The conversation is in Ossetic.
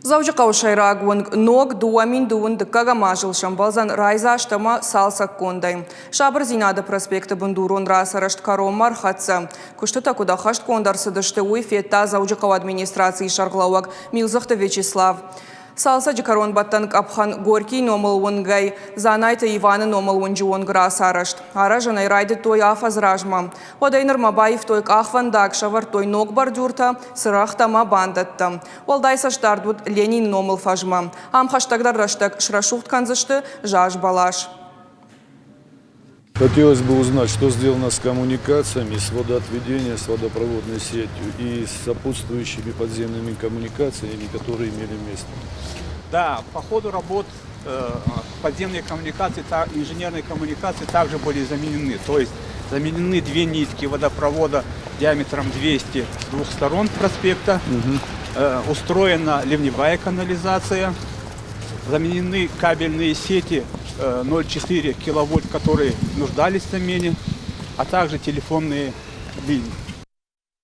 Дзӕуджыхъӕуы сӕйраг уынг ног 2000 дыккӕгӕм азыл сӕмбӕлдзӕн райдзаст ӕмӕ цалцӕггондӕй. Сабырдзинады проспекты бындурон рацарӕзт кӕронмӕ ӕрхӕццӕ. Куыстытӕ куыд ӕххӕстгонд ӕрцыдысты, уый федта Дзӕуджыхъӕуы администрацийы сӕргълӕууӕг Милдзыхты Вячеслав. Цалцӕджы кӕронбӕттӕн къӕпхӕн Горькийы номыл уынгӕй Дзанайты Иваны номыл уынджы онг рацарӕзт. Аразын ӕй райдыдтой афӕдз размӕ. Уӕдӕй нырмӕ баивтой къахвӕндаг, сӕвӕрдтой ног бордюртӕ, цырӕгътӕ ӕмӕ бандӕттӕ. Уӕлдай цӕстдард уыд Ленины номыл фӕзмӕ. Ам хӕстӕгдӕр рӕстӕг срӕсугъд кӕндзысты заз бӕлас. Хотелось бы узнать, что сделано с коммуникациями, с водоотведением, с водопроводной сетью и с сопутствующими подземными коммуникациями, которые имели место. Да, по ходу работ подземные коммуникации, инженерные коммуникации также были заменены. То есть заменены две нитки водопровода диаметром 200 с двух сторон проспекта. Устроена ливневая канализация. Заменены кабельные сети 0,4 киловольт, которые нуждались в замене, а также телефонные линии.